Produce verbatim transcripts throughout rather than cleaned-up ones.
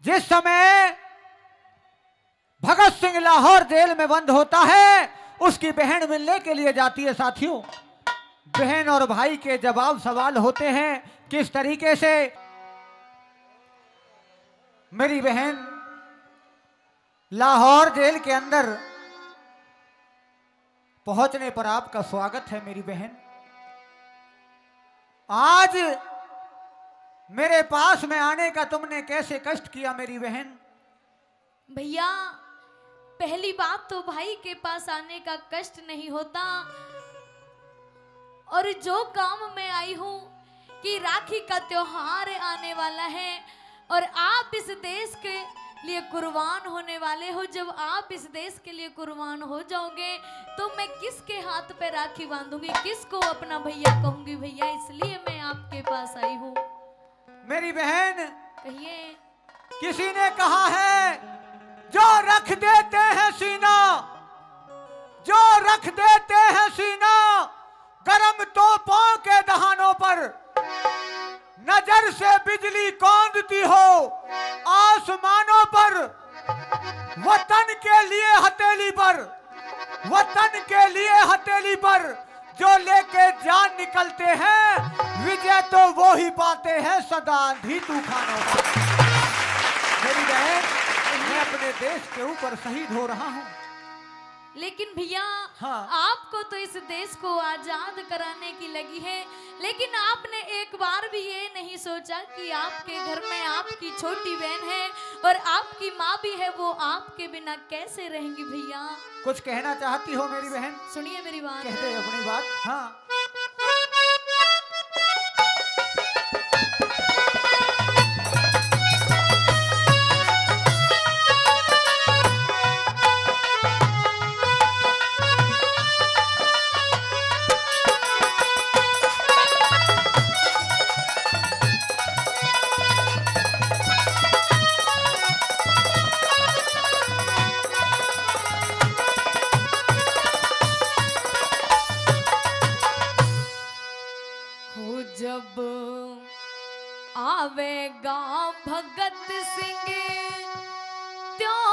जिस समय भगत सिंह लाहौर जेल में बंद होता है, उसकी बहन मिलने के लिए जाती है। साथियों, बहन और भाई के जवाब सवाल होते हैं, किस तरीके से? मेरी बहन, लाहौर जेल के अंदर पहुंचने पर आपका स्वागत है मेरी बहन। आज मेरे पास में आने का तुमने कैसे कष्ट किया मेरी बहन? भैया, पहली बात तो भाई के पास आने का कष्ट नहीं होता, और जो काम मैं आई हूँ कि राखी का त्योहार आने वाला है और आप इस देश के लिए कुर्बान होने वाले हो। जब आप इस देश के लिए कुर्बान हो जाओगे तो मैं किसके हाथ पे राखी बांधूंगी, किसको अपना भैया कहूंगी? भैया, इसलिए मैं आपके पास आई हूँ। मेरी बहन, कहिए। किसी ने कहा है, जो रख देते हैं सीना, जो रख देते हैं सीना गरम तोपों के दहानों पर, नजर से बिजली कौंदती हो आसमानों पर, वतन के लिए हथेली पर, वतन के लिए हथेली पर जो लेके जान निकलते हैं, विजय तो वो ही पाते हैं सदा आंधी तूफानों पर। मेरी बहन, मैं अपने देश के ऊपर शहीद हो रहा हूँ। लेकिन भैया, हाँ। आपको तो इस देश को आजाद कराने की लगी है, लेकिन आपने एक बार भी ये नहीं सोचा कि आपके घर में आपकी छोटी बहन है और आपकी माँ भी है, वो आपके बिना कैसे रहेंगी भैया? कुछ कहना चाहती हो मेरी बहन? सुनिए मेरी बात। कह दे अपनी बात। हाँ। हो जब आवेगा भगत सिंह त्योहारियो,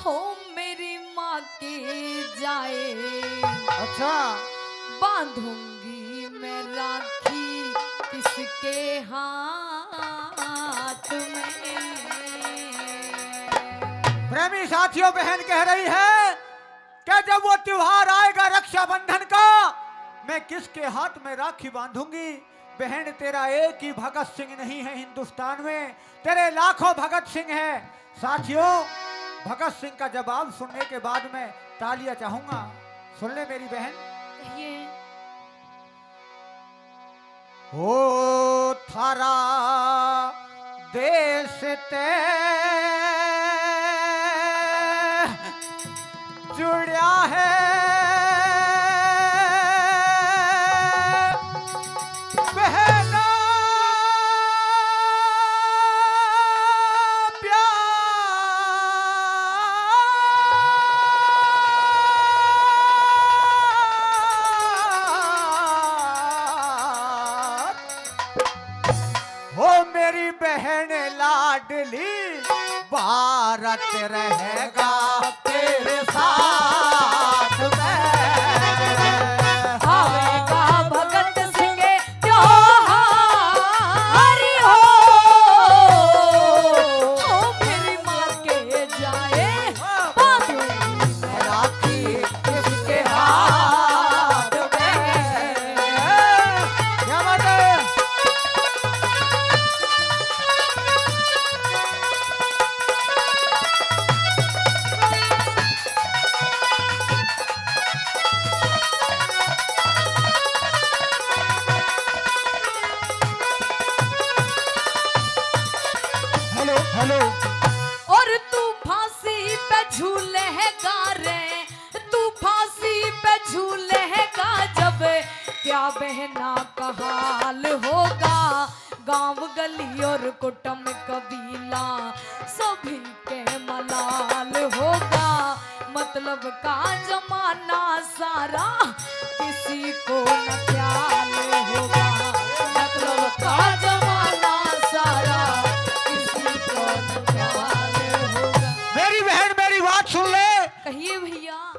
हो मेरी माँ के जाए। अच्छा। बांधूंगी मैं राखी किसके हाथ में? प्रेमी साथियों, बहन कह रही है कि जब वो त्योहार आएगा रक्षाबंधन का, मैं किसके हाथ में राखी बांधूंगी? बहन, तेरा एक ही भगत सिंह नहीं है हिंदुस्तान में, तेरे लाखों भगत सिंह हैं। साथियों, भगत सिंह का जवाब सुनने के बाद मैं तालियां चाहूंगा। सुन ले मेरी बहन। कहिए। ओ थारा देश ते जुड़या है बहना प्यार। हो मेरी बहन लाडली, भारत रहेगा तेरे साथ में। आवेगा भगत सिंह त्योहार हो, ओ मेरी माँ के जाए बांधूंगी मैं राखी किसके हाथ में। क्या बात है? Hello, hello. और तू फांसी पे झूलेगा रे, तू फांसी पे झूलेगा जब, क्या बहना का हाल होगा। गांव गली और कुटुंब कबीला सभी के मलाल होगा। मतलब का जमाना सारा किसी को न ख्याल होगा, मतलब का जमाना सारा, किसी को न ख्याल होगा। मेरी बहन, मेरी बात सुन ले। कहिए भैया।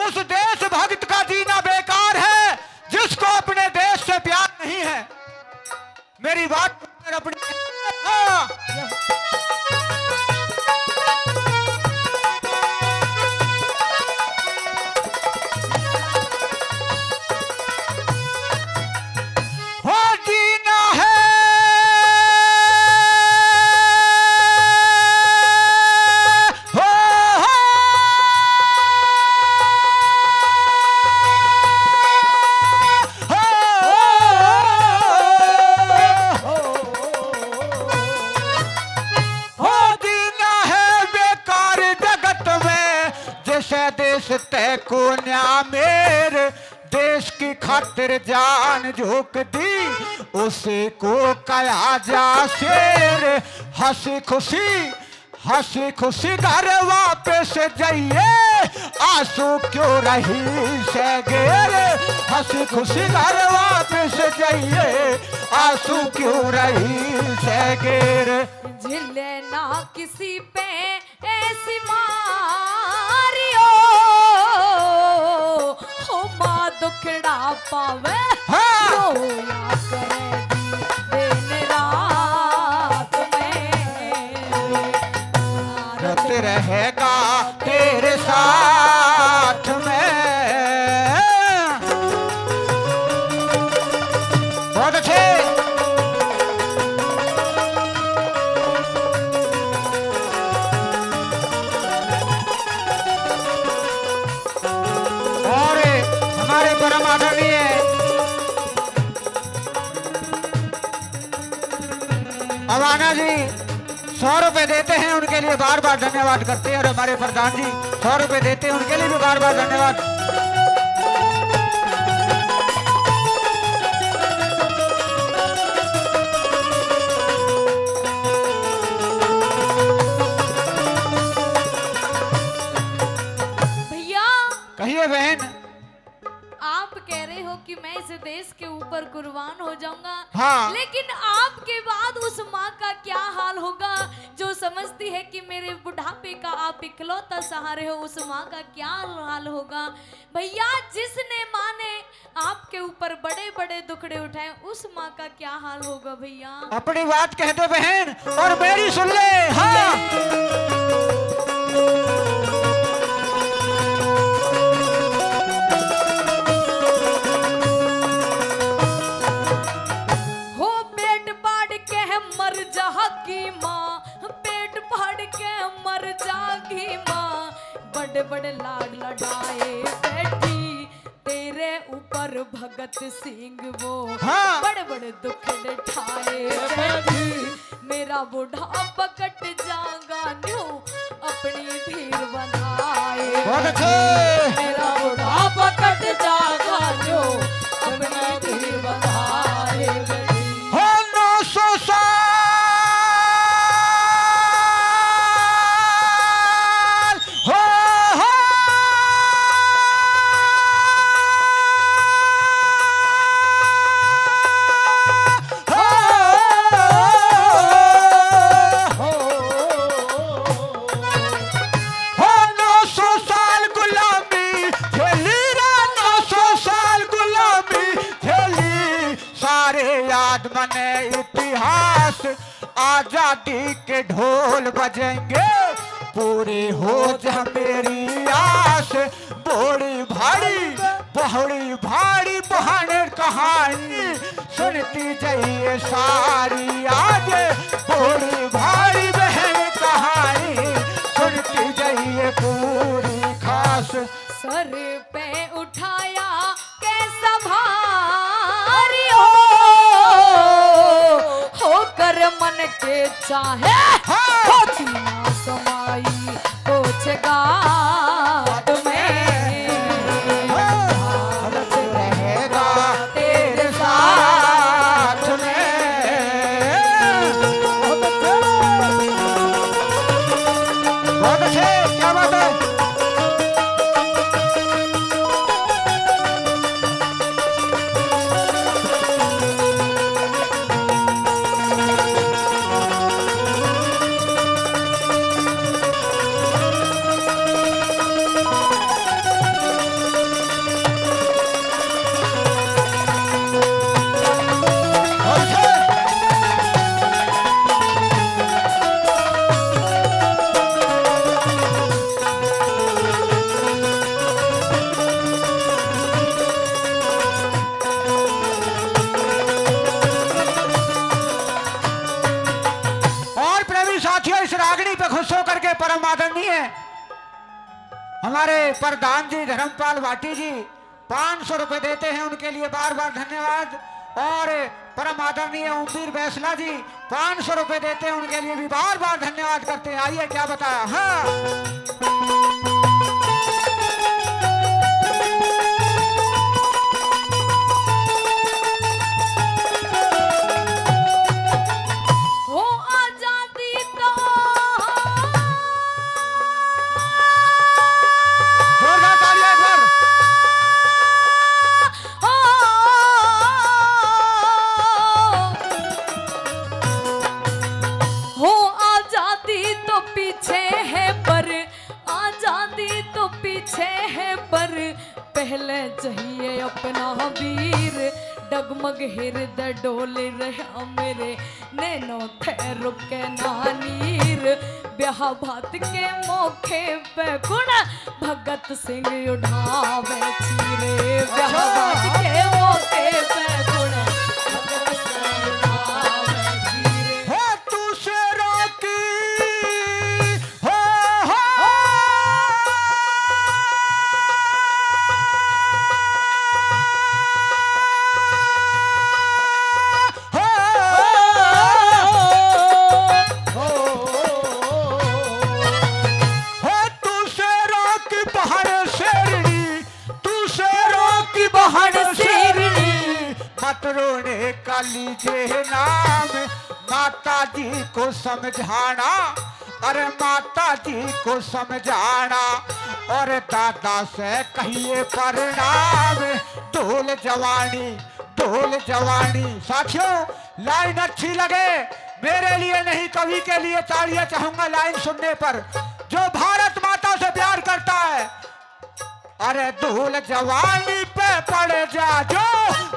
उस देशभक्त का जीना बेकार है, जिसको अपने देश से प्यार नहीं है। मेरी बात सुनकर अपनी, हाँ। हो जीना है, हो, हो, हो, हो, हो जीना है बेकार जगत में, जैसे देश तय को न्या मेर। देश की खातिर जान झोंक दी, उसी को कहा जा शेर। हंसी खुशी, हंसी खुशी घर वापस जाइए, आंसू क्यों रही से घेर। हंसी खुशी घर वापस जाइए, आंसू क्यों रही से घेर। झिले ना किसी पे ऐसी मारियो, हो माँ दुखड़ा पावे, हाँ। रोया करेगी दिन रात में। रत रहेगा तेरे साथ में। बहुत अच्छे। और हमारे परम आदरणीय अवाना जी सौ रुपए देते हैं, उनके लिए बार बार धन्यवाद करते हैं। और हमारे प्रधान जी सौ रुपए देते हैं, उनके लिए भी बार बार धन्यवाद। भैया। कहिए बहन। आप कह रहे हो कि मैं इस देश के ऊपर कुर्बान हो जाऊंगा, हाँ। लेकिन आपके बाद उस माँ का क्या हाल होगा जो समझती है कि मेरे बुढ़ापे का आप इकलौता सहारे हो, उस माँ का क्या हाल होगा? भैया, जिसने माँ ने आपके ऊपर बड़े-बड़े दुखड़े उठाए, उस माँ का क्या हाल होगा भैया? अपनी बात कह दे बहन, और मेरी सुन ले। हाँ। हो पेट पाड़ के मर जागी माँ, पेट पाड़ के मर जागी माँ, बड़े बड़े लाड लडाए बैठी तेरे ऊपर भगत सिंह वो, हाँ। बड़े बड़े दुख उठाए बैठी। मेरा बुढ़ापा कट जागा न्यू अपनी धीर बनाए। बहुत अच्छे। मेरा बुढ़ापा कट जागा न्यू अपनी धीर बनाए बैठी। हो नौ सौ साल हो, हो। हो, हो, हो। हो, नौ सौ साल गुलामी झेली रे, नौ सौ साल गुलामी झेली। सारे याद मने इतिहास, आजादी के ढोल बजेंगे, पूरी हो जा मेरी आस। बड़ी भारी, बड़ी भारी बहन कहानी सुनती जाइए सारी आज। बड़ी भारी बहन कहानी सुनती जाइए पूरी खास। सर पे उठाया कैसा भारी हो, होकर मन के चाहे, हाँ। होती ना समाई कुछ गात में। भारत रहेगा तेरे साथ में। बहुत अच्छे, बहुत अच्छे, क्या बात है। आदरणीय हमारे प्रधान जी धर्मपाल भाटी जी पाँच सौ रुपए देते हैं, उनके लिए बार बार धन्यवाद। और परम आदरणीय ओमवीर बैसला जी पाँच सौ रुपए देते हैं, उनके लिए भी बार बार धन्यवाद करते हैं। आइए, क्या बताया, हाँ। हो आजादी तो जोरदार तालियां एक बार। हो, हो आजादी तो पीछे है पर, आजादी तो पीछे है पर, पहले चाहिए अपना वीर। डगमग हृदय डोल रहा मेरे, नैनों थे रुके ना नीर। ब्याह भात के मौके पे कुण भगत सिंह उठावे चीरे। ब्याह भात के मौके पे कुण भगत सिंह उठावे चीरे। हो तू शेरों की, हो, हो, हो, हो, तू शेरों की बहन शेरनी, तू शेरों की बहन शेरनी, मत रोने का लीजे नाम, माता जी को समझाना, अरे माता जी को समझाना, और दादा से कहिए प्रणाम। ढोल जवानी, ढोल जवानी। साथियों, लाइन अच्छी लगे, मेरे लिए नहीं, कवि के लिए तालियां चाहूंगा लाइन सुनने पर। जो भारत माता से प्यार करता है, अरे ढोल जवानी पे पड़ जा जो,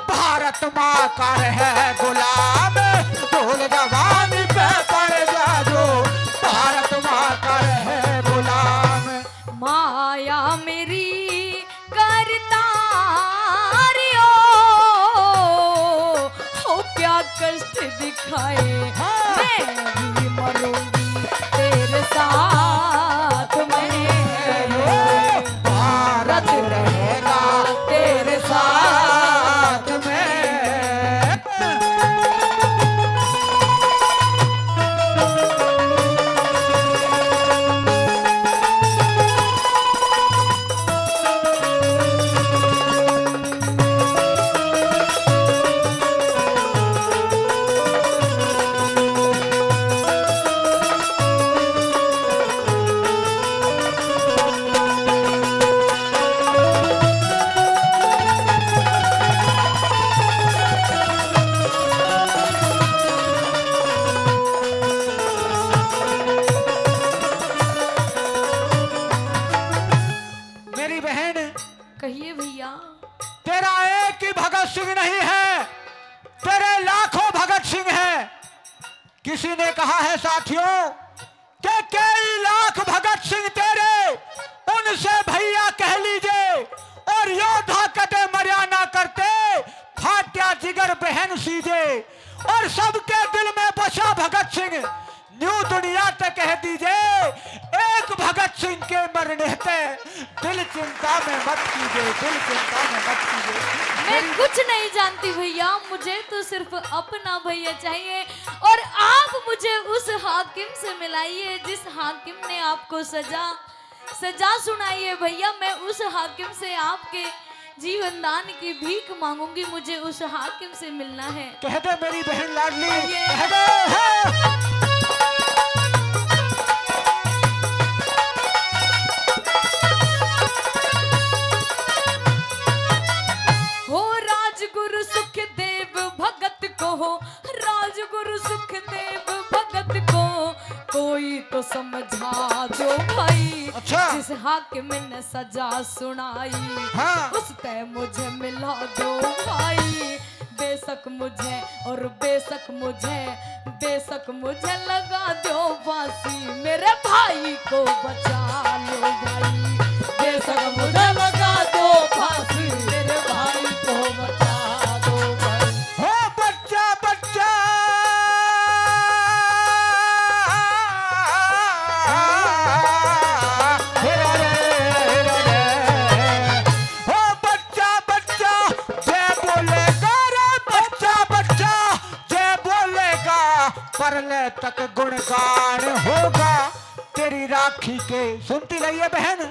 भारत माँ का रहे गुलाम। ढोल जवानी पे पड़ जा जो, भारत माँ का रहे गुलाम। माया मेरी करता रियो, हो क्या कष्ट दिखाए, हाँ। मैं भी मरूंगी तेरे साथ में। भारत रहेगा तेरे साथ में। मेरी बहन, कहिए भैया। तेरा एक ही भगत सिंह नहीं है, तेरे लाखों भगत सिंह हैं। किसी ने कहा है साथियों कि कई लाख भगत सिंह तेरे, उनसे भैया कह लीजे, और योद्धा कदे मरया ना करते, फाट्या जिगर बहन सीजे। और सबके दिल में बसा भगत सिंह, न्यू दुनिया ते कह दीजे, एक भगत सिंह के मरने ते दिल चिंता में मत कीजे, दिल चिंता में मत कीजे। मैं कुछ नहीं जानती भैया, मुझे तो सिर्फ अपना भैया चाहिए, और आप मुझे उस हाकिम से मिलाइए जिस हाकिम ने आपको सजा, सजा सुनाई है भैया। मैं उस हाकिम से आपके जीवन दान की भीख मांगूंगी, मुझे उस हाकिम से मिलना है। कह दे मेरी बहन लाडली, आइए। कह दे, हाँ। हो राजगुरु सुखदेव भगत को, हो राजगुरु सुखदेव भगत को, कोई तो समझा दो भाई। अच्छा। जिस हाकिम ने सजा सुनाई, हाँ। उस ते मुझे मिला दो भाई। बेशक मुझे, और बेशक मुझे, बेशक मुझे लगा दो फांसी, मेरे भाई को बचा लो भाई। बेशक मुझे लगा दो फांसी, मेरे भाई को बचा दो भाई। हो बच्चा, बच्चा। तक गुणगान होगा तेरी राखी के। सुनती रहिए बहन,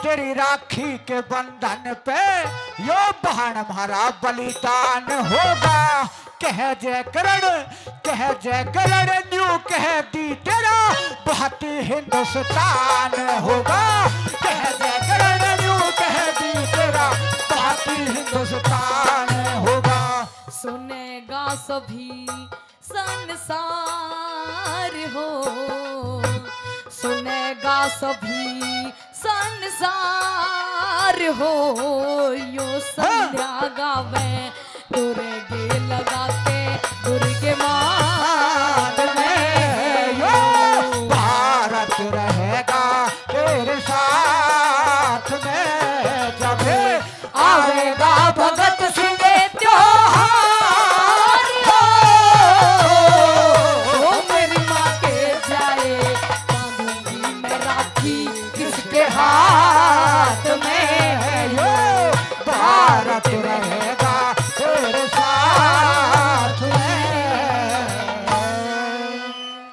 तेरी राखी के बंधन पे यो बहन हमारा बलिदान होगा। कह जय करण, कह जय करण, न्यू कह दी तेरा बहुत हिंदुस्तान होगा। कह जय करण, न्यू कह दी तेरा बहुत हिंदुस्तान होगा। सुनेगा सभी संसार हो, सुनेगा सभी संसार हो, यो संध्या गावे दुर्गे लगा के, दुर्गे मात में यो भारत रहेगा तेरे साथ में। जब आवेगा भगत सिंह त्योहार हो, ओ मेरी माँ के जाए, बांधूंगी मैं राखी किसके हाथ में। यो भारत रहे